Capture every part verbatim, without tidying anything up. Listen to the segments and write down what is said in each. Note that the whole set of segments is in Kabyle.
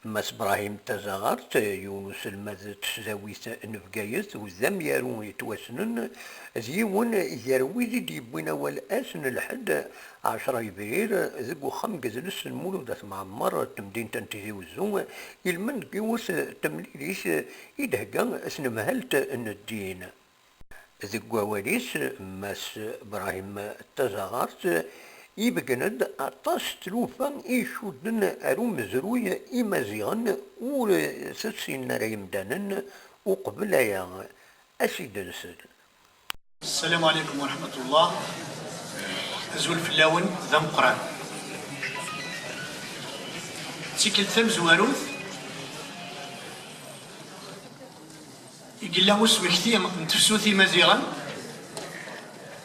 Mass Brahim Tazaɣart, yiwen uselmad n tesdawit n Bgayet, u d amyaru yettwassnen, d yiwen gar wid i d-yewwin awal ass n lḥedd ɛecra yebrir deg uxxam n yedles n Mulud At Mɛemmer n temdint n Tizi Wezzu, ilmend deg yiwet n temlilit i d-thegga tnemhalt n ddin. Deg wawal-is, Mass Brahim Tazaɣart ibeggen-d aṭas n tlufa i icudden ar umezruy Imaziɣen ur t-ssinen ara yemdanen uqbel aya. Ad s-id-nsel. Ssalamu ɛlikum wa raḥmatu llah. Azul fell-awen d ameqqran. D tikkelt tamezwarut i yella usmekti n tefsut imaziɣen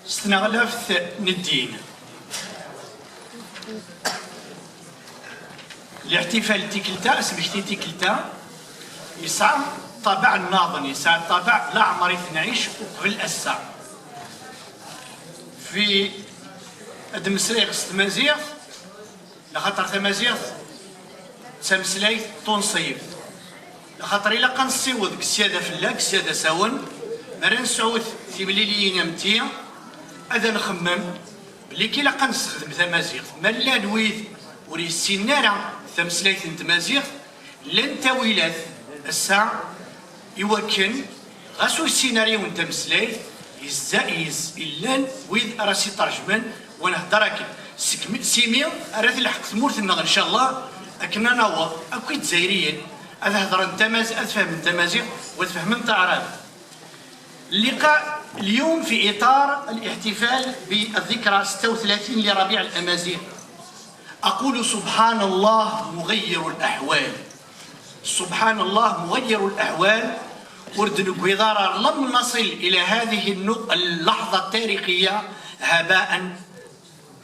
s tneɣlaft n ddin. Lihtifal n tikkelt-a, asmekti n tikkelt-a, yesɛa ṭṭabeɛ nnaḍen, yesɛa ṭṭabeɛ laɛmer i t-nɛic uqbel ass-a. Fi ad d-mmeslayeɣ s tmaziɣt, laxaṭer tamaziɣt d tameslayt tunṣibt. Laxaṭer ilaq ad nessiweḍ deg ssyada fell-ak, ssyada s-awen, mi ara nesɛu timliliyin am ti, ad nxemmem belli ilaq ad nessexdem tamaziɣt. Ma llan wid ur yessinen ara tameslayt n tmaziɣt, llan ttawilat ass-a i wakken ɣas ur yessin ara yiwen tameslayt, yezza-, yez-, llan wid ara s-iṭerjmen, wa nhedder akken. Seg mi, simi ara telḥeq tmurt-nneɣ, ncallah, akken ad naweḍ akk Izzayriyen ad hedren tamaz-, ad fehmen tamaziɣt, wa ad fehmen taɛrabt. اللقاء اليوم في إطار الاحتفال بالذكرى ستة وثلاثين لربيع الأمازيغ. أقول سبحان الله مغير الأحوال. سبحان الله مغير الأحوال. Ur d-newwiḍ ara, لم نصل إلى هذه النق-، اللحظة التاريخية هباء،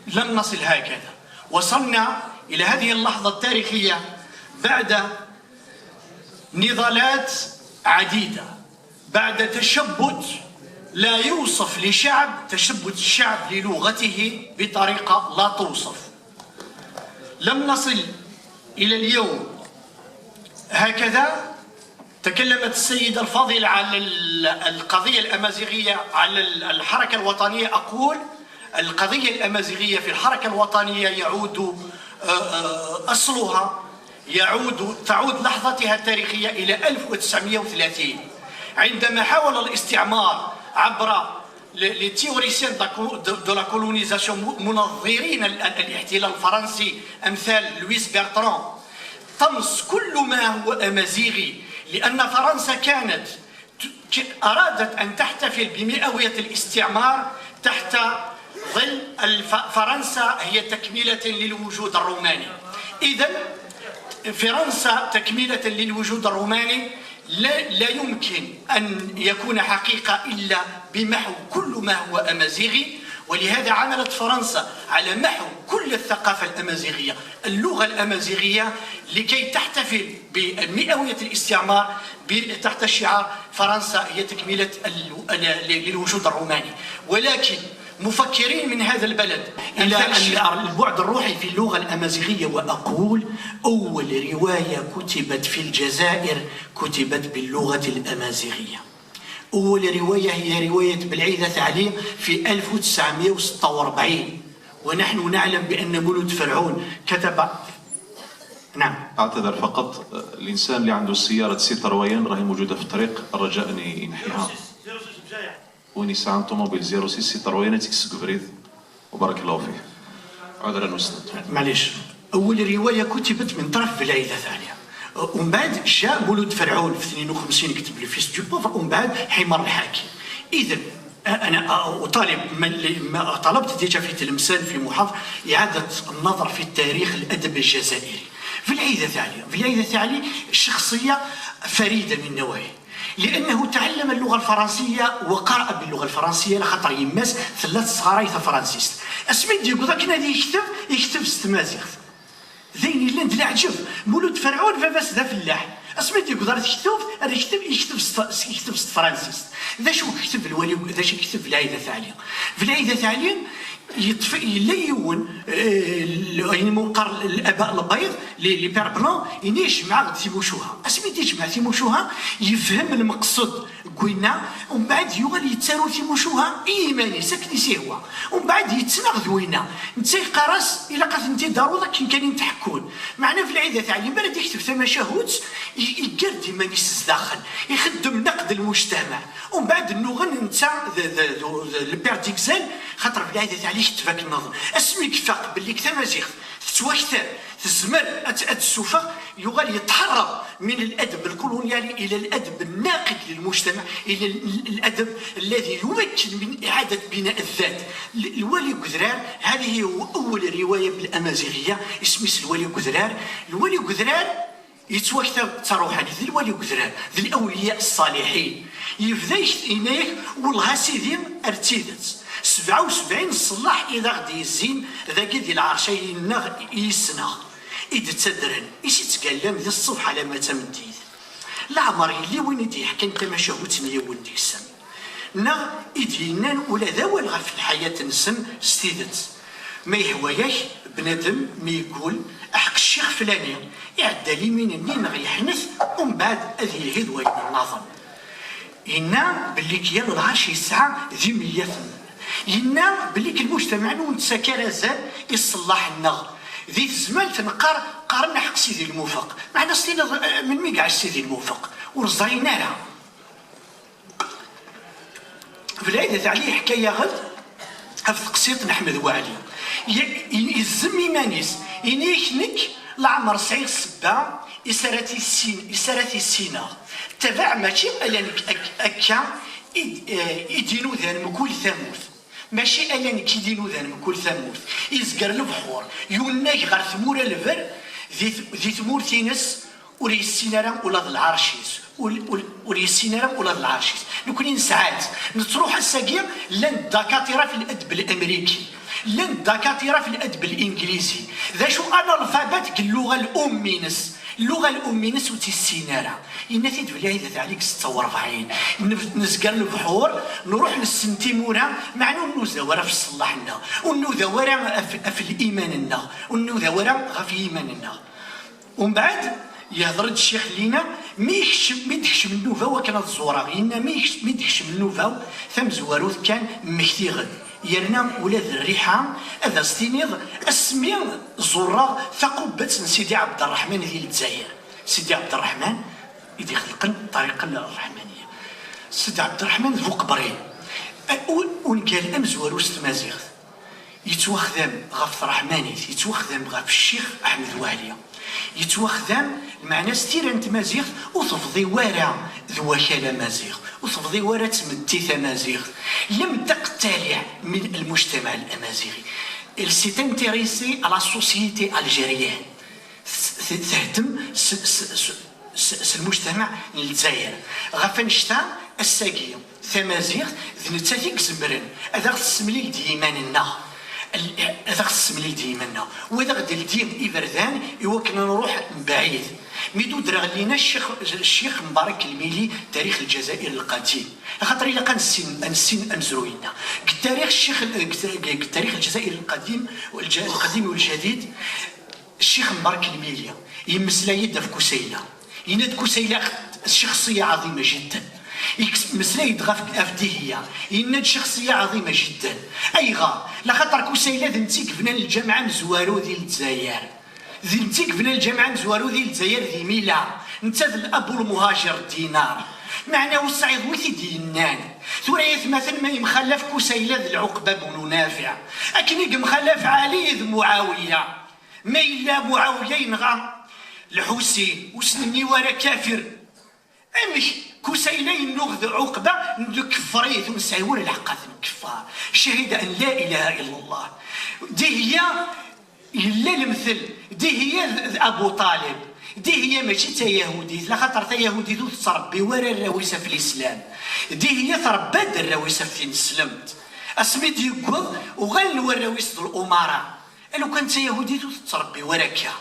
لم نصل هكذا. وصلنا إلى هذه اللحظة التاريخية بعد نضالات عديدة، بعد تشبت لا يوصف لشعب، تشبت الشعب للغته بطريقة لا توصف. لم نصل إلى اليوم هكذا. تكلمت السيدة الفاضلة على ال-، القضية الأمازيغية، على ال-، الحركة الوطنية. أقول القضية الأمازيغية في الحركة الوطنية يعود، آه، آه، أصلها يعود، تعود لحظتها التاريخية إلى ألف وتسعمية وثلاثين، عندما حاول الاستعمار عبر les, les théoriciens de la co-، de, de la colonisation، م-، منظرين ال-، ال-، الاحتلال الفرنسي أمثال لويس برتران، طمس كل ما هو أمازيغي، لأن فرنسا كانت ت-، ك-، أرادت أن تحتفل بمئوية الاستعمار تحت ظل الف-، فرنسا هي تكملة للوجود الروماني. إذن فرنسا تكملة للوجود الروماني لا، لا يمكن أن يكون حقيقة إلا بمحو كل ما هو أمازيغي، ولهذا عملت فرنسا على محو كل الثقافة الأمازيغية، اللغة الأمازيغية، لكي تحتفل بمئوية الاستعمار ب-، تحت شعار فرنسا هي تكملة ال-، ال-، للوجود الروماني. ولكن مفكرين من هذا البلد إلى أمثال الشيخ ال-، البعد الروحي في اللغة الأمازيغية، وأقول أول رواية كتبت في الجزائر كتبت باللغة الأمازيغية. أول رواية هي رواية بلعيدة علي في ألف وتسعمية وستة وأربعين، ونحن نعلم بأن مولود فرعون كتب. نعم. أعتذر فقط، الإنسان اللي عنده سيارة سيتروين راهي موجودة في الطريق، الرجاء أن ينحيها. وين يسعى طوموبيل زيرو ستة سيتروين تكسك بريد. وبارك الله فيك. عذرا أستاذ. معليش. أول رواية كتبت من طرف بلعيدة ثانية. ومن بعد جاء مولود فرعون في اثنين وخمسين كتب لي فيس دو بوفر، ومن بعد حمار الحاكم. إذن أنا أطالب من، ما طلبت ديجا في تلمسان في محافظة إعادة النظر في التاريخ الأدب الجزائري. بلعيدة ثانية، بلعيدة ثانية شخصية فريدة من نوعه. لأنه تعلم اللغة الفرنسية وقرأ باللغة الفرنسية، لخاطر يماس ثلاث صغاري فرنسيس. اسمي ديقو ذاك نادي يكتب، يكتب ستمازيغ. ذين لند العجب، مولود فرعون باباس ذا فلاح. Asmi d-yewweḍ ar tektubt, ar yekteb, yekteb s tf-, yekteb s tefransist. D acu yekteb lwali, d acu yekteb Lɛid At Ɛli? Belɛid At Ɛli yeṭṭef, yella yiwen, eh, l-, ayen umi qqar l'aba l'bayd, les, les pères blancs, ini jemɛeɣ-d timucuha. Asmi d-yejmeɛ timucuha, yefhem lmeqsed n winna, umbeɛd yuɣal yettaru timucuha i yiman-is akken i s-ihwa. Umbeɛd yettnaɣ d winna. Netta yeqqar-as, ilaq ad tent-id-taruḍ akken kan i n-tḥekkun. Meɛna Belɛid At Ɛli, mi ara d-ikteb tamacahut, i-, iggar-d iman-is zdaxel, ixeddem naqd lmujtamaɛ. Umbeɛd nnuɣen netta d, d, d, d le père d'exil, xaṭer Belɛid At Ɛli iketteb akken nniḍen. Asmi yefaq belli deg tamaziɣt tettwakter, tezmer ad, ad tessufeɣ, yuɣal yetḥerrer من الأدب الكولونيالي إلى الأدب الناقد للمجتمع، إلى ال-، الأدب الذي يمكن من إعادة بناء الذات. ال-، الوالي قدران، هذه هو أول رواية بالأمازيغية، اسميس الوالي قدران. الوالي قدران yettwakter d taruḥanit, d lwali n udrar, d lawliya ṣṣaliḥin. Yebda yek-, yenna-yak: "Wellah a sidi, ar d tidet, sebɛa u sebɛin ṣṣellaḥ i d aɣ-d-yezzin dagi di lɛerc-agi-nneɣ i yessneɣ, i d-ttadren, i s-ittgallan di ṣṣbeḥ alamma d tameddit. Leɛmer yelli win i d-yeḥkan tamacahut n yiwen deg-sen, neɣ i d-yennan ula d awal ɣef lḥayat-nsen s tidet. Ma yehwa-yak, bnadem mi yeggul, aḥeq ccix flani, iɛedda limin-nni neɣ yeḥnet, umbeɛd ad yelhi d wayen nnaḍen." Yenna belli k yal lɛerc yesɛa d imeyyaten. Yenna belli k lmujtamaɛ ur nettak ara azal i ṣṣellaḥ-nneɣ. Di tezmalt neqqar, qqaren aḥeq Sidi Lmufeq. Meɛna s-tiniḍ, eh, melmi i iɛac Sidi Lmufeq? Ur ẓrin ara. Belɛid At Ɛli yeḥka-yaɣ-d ɣef teqsiṭ n Ḥmed Waɛli. Ye-, i-, izzem iman-is, ini-ak: "Nekk leɛmer sɛiɣ ssebba is ara tissin-, is ara tissineɣ. Ttabaɛ mačči ala nekk ak-, akka i d-, eh, i d-inudan mkul tamurt. Mačči ala nekk i d-inudan mkul tamurt. Izger lebḥur, yunnag ɣer tmura lber, di t-, di tmurt-ines, ur yessin ara ula d lɛerc-is, ur, ur, ur yessin ara ula d lɛerc-is. Nekni nesɛa-tt, nettruḥ ass-agi, llan dakatira fi ladb lamriki, llan dakatira fi ladb linglizi. D acu analfabet deg lluɣa l-um-ines? Lluɣa l-um-ines ur tt-issin ara." Yenna-t-id Belɛid At Ɛli deg setta u rebɛin. Nef-, nezger lebḥur, nruḥ nessen timura, meɛna ur nudaw ara ɣef ṣṣellaḥ-nneɣ, ur nudaw ara ɣef, ɣef liman-nneɣ, ur nudaw ara ɣef yiman-nneɣ. Umbeɛd, yehder-d ccix Lina, mi yekcem, mi d-tekcem nnuba-w akken ad ẓureɣ, yenna: "Mi yekc-, mi d-tekcem nnuba-w tamezwarut kan, mmektiɣ-d, yerna ula d rriḥa, ad as-tiniḍ, asmi ẓureɣ taqubbet n Sidi Ɛebderreḥman di Lezzayer." Sidi Ɛebderreḥman i d-ixelqen ṭṭariqa n Ṛṛeḥmaniya. Sidi Ɛebderreḥman d bu qebrin. A-, u-, ungal amezwaru s tmaziɣt. Yettwaxdam ɣef tṛeḥmanit, yettwaxdam ɣef Ccix Ḥmed Waɛli. Yettwaxdam, lmeɛna-s, tira n tmaziɣt ur tebḍi wara d wakal amaziɣ, ur tebḍi wara d tmetti tamaziɣt. لم تقتلع من المجتمع الأمازيغي. Elle s'est intéressée à la société algérienne. Th-, th-, theddem s, s, s, s, s lmujtamaɛ n Lezzayer. Ɣef annect-a, ass-agi, tamaziɣt d nettat i izemren ad aɣ-tessemlil d yiman-nneɣ. Ad aɣ-tessemlil d yiman-nneɣ. U ad aɣ-d-teldi iberdan i wakken ad nruḥ mebɛid. Mi d-udreɣ Lina, Ccix, Ccix Mbarek Lmili, Tarix Lezzayer Lqadim. Axaṭer ilaq ad nessin, ad nessin amezruy-nneɣ. Deg tarix Ccix, deg, deg Tarix Lezzayer Lqadim, Lqadim u Ljadid, Ccix Mbarek Lmili yemmeslay-d ɣef Kusayla. Yenna-d Kusayla شخصية عظيمة جدا. Yemmeslay-d ɣef, ɣef Dihiya. Yenna-d شخصية عظيمة جدا. Ayɣer? Laxaṭer Kusayla d netta i yebnan lǧameɛ amezwaru di Lezzayer. D netta i yebnan lǧameɛ amezwaru di Lezzayer di Mila. Netta d Abu Lmuhajir Dinar. Meɛna u Sɛid wi t-id-yennan. Tura yatmaten ma yemxallaf Kusayla d Lɛuqba bnu Nafiɛ, akken i yemxallaf Ɛli d Muɛawiya. Ma yella Muɛawiya yenɣa Lḥusin, ur s-nenni wara kafir, amek Kusayla yennuɣ d Ɛuqba, nkeffer-it, ur nesɛi wara lḥeqq ad t-nkeffer? Cahida an la ilaha illa Allah. Dihiya yella lemtel, Dihiya d, d Abu Ṭalib. Dihiya mačči d tayahudit, laxaṭer tayahudit ur tettṛebbi wara arraw-is ɣef lislam. Dihiya tṛebba-d arraw-is ɣef tineslemt. Asmi d-yewweḍ, uɣalen warraw-is d lumara. Lukan d tayahudit ur tettṛebbi wara akka.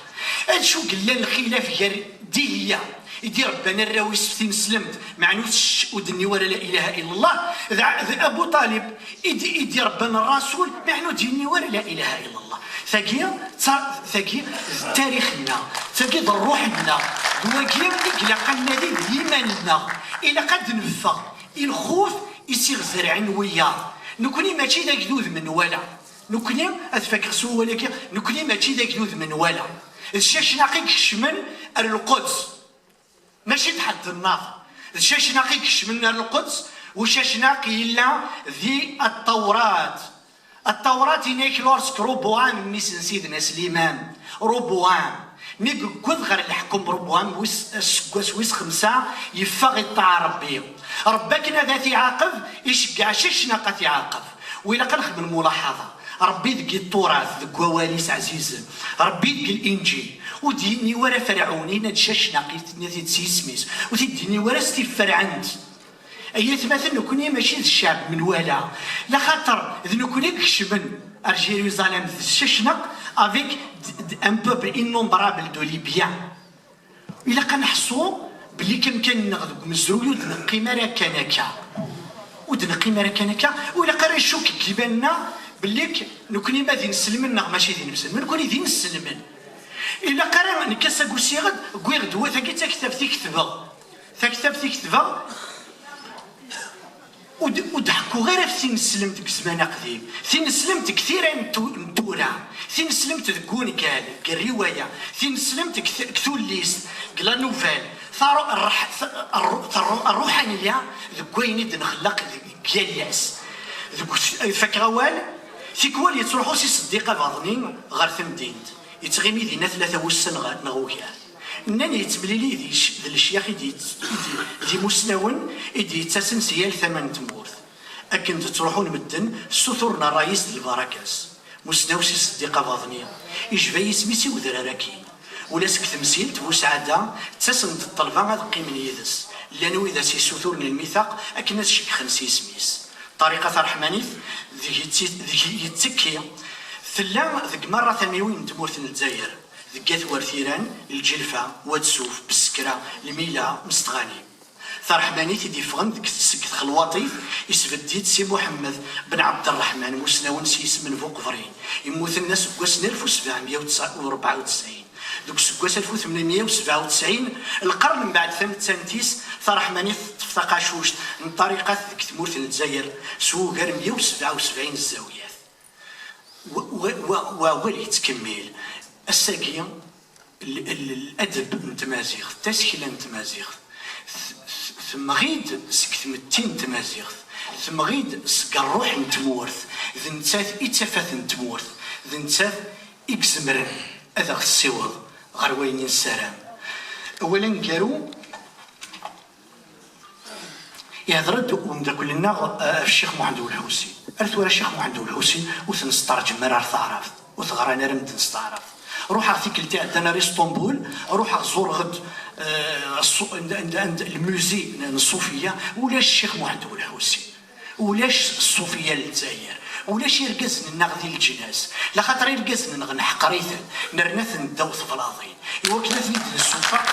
Acu yellan lxilaf gar Dihya i d-irebban arraw-is f tineslemt, meɛna ur tec-, ur d-tenni wara la ilaha illallah, d, d Abu Ṭalib i d-, i d-irebban Rasul, meɛna ur d-yenni wara la ilaha illallah. Tagi, d ta-, tagi d tarix-nneɣ, tagi d ṛṛuḥ-nneɣ, d wagi i ilaq ad nadi d yiman-nneɣ. Ilaq ad d-neffeɣ i lxuf i s-iɣ-zerɛen wiyaḍ. Nekni mačči d agdud menwala. Nekni, ad fakeɣ s wawal-agi, nekni mačči d agdud menwala. D Cacnaq i ikecmen ar Lquds. Mačči d ḥedd nnaḍ. D Cacnaq i ikecmen ar Lquds, u Cacnaq yella di Ṭṭawrat. Ṭṭawrat, yenna-k Lursk Rubuɛam, mmi-s n Sidna Sliman. Rubuɛam. Mi yewweḍ ɣer leḥkem Rubuɛam, wis, aseggas wis xemsa, yeffeɣ i ṭṭaɛa Ṛebbi. Ṛebbi akken ad t-iɛaqeb, iceggeɛ Cacnaq ad t-iɛaqeb. U ilaq ad nexdem lmulaḥaḍa. Ṛebbi deg Ṭṭurat, deg wawal-is ɛzizen. Ṛebbi deg Linǧil. Ur d-yenni wara Ferɛun, yenna-d Cacnaq, yenna-t-id s yisem-is. Ur t-id-yenni wara s tifferɛent. Ay atmaten, nekni mačči d ccɛeb menwala, laxaṭer d nekni i ikecmen ar Jérusalem d Cacnaq, avec d, d, un peuple innombrable de Libyens. Ilaq ad neḥṣu belli amkan-nneɣ deg umezruy ur d-neqqim ara kan akka. Ur d-neqqim ara kan akka, ur ilaq ara ncukk deg yiman-nneɣ belli nekni ma d ineslmen neɣ mačči d ineslmen, nekni d ineslmen. Ilaq ara nekk ass-agi usiɣ-d, wwiɣ-d wa, tagi d taktabt i ketbeɣ. Taktabt i ketbeɣ, ur d-, ur d-ḥekkuɣ ara ɣef tineslemt deg zzman aqdim, tineslemt deg tira n tu-, n tura, tineslemt deg wungal, deg rriwaya, tineslemt deg t-, deg tullist, deg la nouvelle, taru-, rreḥ-, t-, rru-, terru-, rruḥaniya deg wayen i d-nxelleq deg yal ass. Deg us-, fakeɣ awal, tikwal yettruḥu si Seddiq Abaḍni ɣer temdint, yettɣimi dinna tlata wussan ɣer, neɣ ugar. Nnan yettemlili d ic-, d lecyix i d-yett-, i d-, d imusnawen i d-yettasen si yal tama n tmurt. Akken d-ttruḥun medden, ssuturen ṛṛay-is d lbaraka-s. Musnaw si Seddiq Abaḍni, ijba yisem-is i wedrar-agi. Ula seg temsilt Busɛada, ttasen-d ṭṭelba ad qqimen yid-s. Llan wid as-yessuturen lmitaq akken ad ceggxen s yisem-is. Ṭṭariqat ṛṛeḥmanit deg yetti-, deg yettekki, tella deg merra tamiwin n tmurt n Lezzayer, deg At Wertiran, Lǧelfa, Wad Suf, Bessekra, Lmila, Mestɣani. Taṛeḥmanit i d-yeffɣen deg, seg txelwaṭit, isbedd-itt Si Muḥemmed ben Ɛebderreḥman, musnawen s yisem n Buqebrin, yemmuten aseggas n alef u sebɛemya u rebɛa u tesɛin. Deg useggas alef u tmenmya u sebɛa u tesɛin, lqern mbeɛd tamettant-is, Taṛeḥmanit teṭṭef taqacuct n ṭṭariqat deg tmurt n Lezzayer s wugar mya u sebɛa u sebɛin zzawiyat. Wa, wa, wa, wa awal yettkemmil. Ass-agi, l-, l-, ladeb n tmaziɣt, tasekla n tmaziɣt, t-, t-, temɣi-d seg tmetti n tmaziɣt, temɣi-d seg ṛṛuḥ n tmurt, d nettat i d tafat n tmurt, d nettat i izemren ad aɣ-tessiweḍ ɣer wayen i nessaram. Awal aneggaru, ihder-d umeddakel-nneɣ, eh, ɣef Ccix Muḥend Ulḥusin. Ar tura Ccix Muḥend Ulḥusin ur t-nesṭerǧem ara ar taɛrabt, ur t-ɣran ara medden s taɛrabt. Ruḥeɣ tikkelt iɛeddan ar Isṭanbul, ruḥeɣ ẓureɣ-d, eh, ṣṣu-, anda, anda, anda, lmuzi n, n Ṣufiya, ulac Ccix Muḥend Ulḥusin. Ulac Ṣṣufiya n Lezzayer, ulac irgazen-nneɣ di leǧnas, laxaṭer irgazen-nneɣ neḥqer-iten, nerna-ten ddaw teblaḍin, i wakken ad ten-id-nessufeɣ,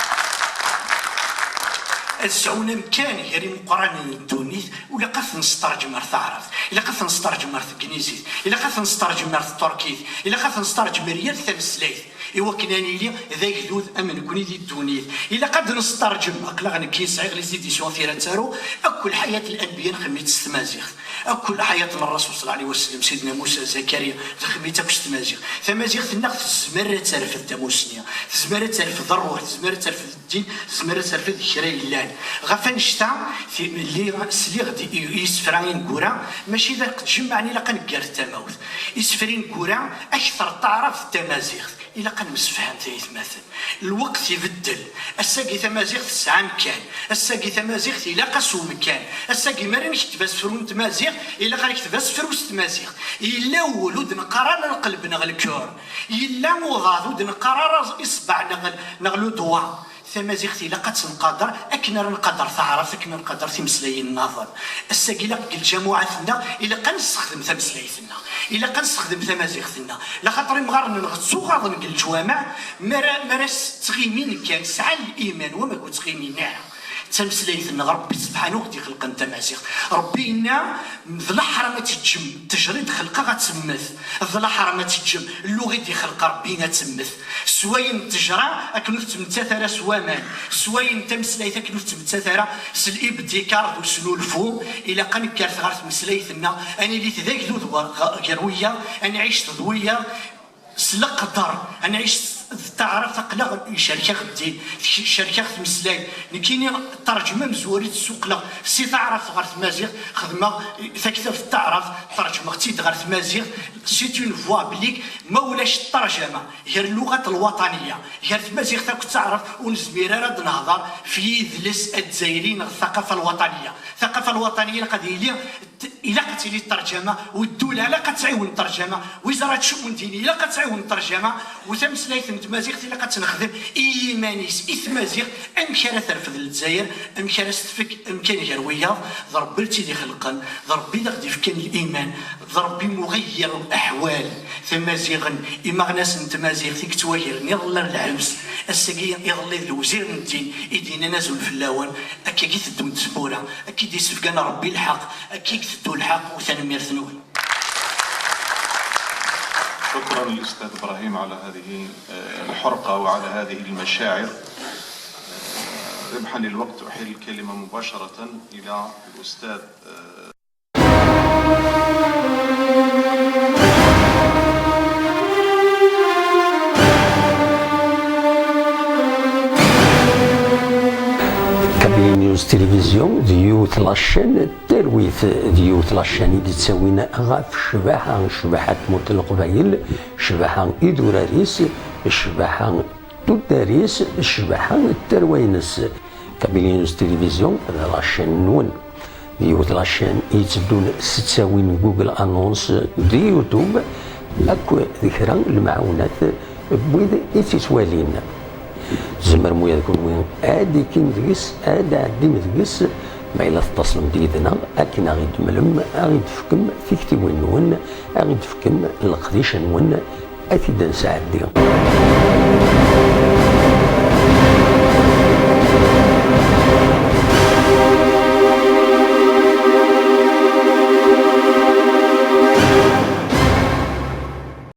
ad sɛun amkan gar imeqqranen n ddunit. Ilaq ad ten-nesṭerǧem ar taɛrabt, ilaq ad ten-nesṭerǧem ar tegnizit, ilaq ad ten-nesṭerǧem ar tṭurkit, ilaq ad ten-nesṭerǧem ar yal tameslayt. I wakken ad nili d agdud am nekni di ddunit, ilaq ad d-nesṭerǧem. Aql-aɣ nekki sɛiɣ les éditions Tira Ttaru, akk lḥayat n lanbiya nxemmem-itt s tmaziɣt, akk lḥayat n Ṛṛasul ṣalla Llahu ɛalayhi wa sallam, Sidna Musa, Zakariya, nxemmem-itt akk s tmaziɣt. Tamaziɣt-nneɣ tezmer ad terfed tamusni, tezmer ad terfed ṛṛuḥ, tezmer ad terfed ddin, tezmer ad terfed kra yellan. Ɣef annect-a, ti-, lliɣ, sliɣ-d i, i yisefra ineggura, mačči d aqedjem, meɛna ilaq ad neggar tamawt. Isefra ineggura, akter taɛrabt d tamaziɣt. Ilaq ad nemsefham tayetmaten. Lweqt ibeddel. Ass-agi tamaziɣt tesɛa amkan. Ass-agi tamaziɣt ilaq-as umkan. Ass-agi mi ara nekteb asefru n tmaziɣt, ilaq ad nekteb asefru s tmaziɣt. Yella wul ur d-neqqar ara lqelb neɣ lkör. Yella uḍad ur d-neqqar ara iṣebbeɛ neɣ, neɣ le doigt. Tamaziɣt ilaq ad tt-nqader akken ara nqader taɛrabt, akken ara nqader timeslayin nniḍen. Ass-agi ilaq deg lǧamuɛat-nneɣ, ilaq ad nessexdem tameslayt-nneɣ, ilaq ad nessexdem tamaziɣt-nneɣ. Laxaṭer imɣaren-nneɣ ttuɣaḍen deg leǧwameɛ, mi ara, mi ara s-, ttɣimin kan, sɛan liman, wama ur ttɣimin ara. D tameslayt-nneɣ, Rebbi sebḥanu i ɣ-d-ixelqen tamaziɣt. Rebbi yenna, d leḥram ad teǧǧem ttejra i d-xelqeɣ ad temmet. D leḥram ad teǧǧem lluɣa i d-ixelq Rebbi ad temmet. S wayen n ttejra, akken ur tettmettat ara s waman, s wayen n tameslayt, akken ur tettmettat ara s libdikar d usnulfu. Ilaq ad nekkret ɣer tmeslayt-nneɣ, ad nilit d agdud wa-, ɣ-, gar wiyaḍ, ad nɛic d wiyaḍ s leqder, ad nɛic s, d taɛrabt, aql-aɣ icerk-aɣ ddin, tk-, icerk-aɣ tmeslay. Nekkini ṭṭerǧem amezwaru i d-ssuqleɣ si taɛrabt ɣer tmaziɣt, xedmeɣ taktabt n taɛrabt, ṭerǧmeɣ-tt-id ɣer tmaziɣt, c'est une voie oblique, ma ulac ṭṭerjama. Gar lluɣat lwaṭaniya, gar tmaziɣt akked taɛrabt, ur nezmir ara ad nehḍer f yidles azzayri neɣ ثقافة الوطنية. ثقافة الوطنية ilaq ad yili, ilaq ad tili ṭṭerǧama, u ddula ilaq ad tɛiwen ṭṭerǧama, wi ẓra tcewwen dini ilaq ad tɛiwen ṭṭerǧama, u tameslayt n tmaziɣt ilaq ad tt-nexdem i yiman-is, i tmaziɣt, amek ara terfed Lezzayer, amek ara s-tfek amkan gar wiyaḍ, d Rebbi i tt-id-ixelqen, d Rebbi i d aɣ-d-ifkan liman, d Rebbi muɣeyyir leḥwal. Tamaziɣen, imaɣnasen n tmaziɣt i yettwagren iḍelli ar lḥebs, ass-agi iḍelli d lewzir n ddin i d-yennan azul fell-awen. Akka i teddunt tmura, akka i d-isefgan Rebbi lḥeqq, akka i iteddu lḥeqq, u tanemmirt-nwen. شكرا للأستاذ إبراهيم على هذه، آه، الحرقة وعلى هذه المشاعر. آه، ربحا للوقت، أحيل الكلمة مباشرة إلى الأستاذ، آه، Kabyle News Télévision d yiwet la chaîne n talwit, d yiwet la chaîne i d-ittawin ɣef ccbaḥa, ccbaḥa n tmurt n Leqbayel, ccbaḥa idurar-is, ccbaḥa tuddar-is, ccbaḥa n tarwa-ines. Kabyle News Télévision d la chaîne-nwen. D yiwet la chaîne i yetteddun s ttawin Google Annonce d YouTube, akk d kra n lemɛawnat n wid i tt-ittwalin. Tzemrem ula d kunwi ad d-ikim deg-s, ad d-tɛeddim deg-s, ma yella tettaslem-d yid-neɣ akken ad ɣ-id-temlem, ad ɣ-id-tefkem tiktiwin-nwen, ad ɣ-id-tefkem leqdic-nwen, ad t-id-nesɛeddi.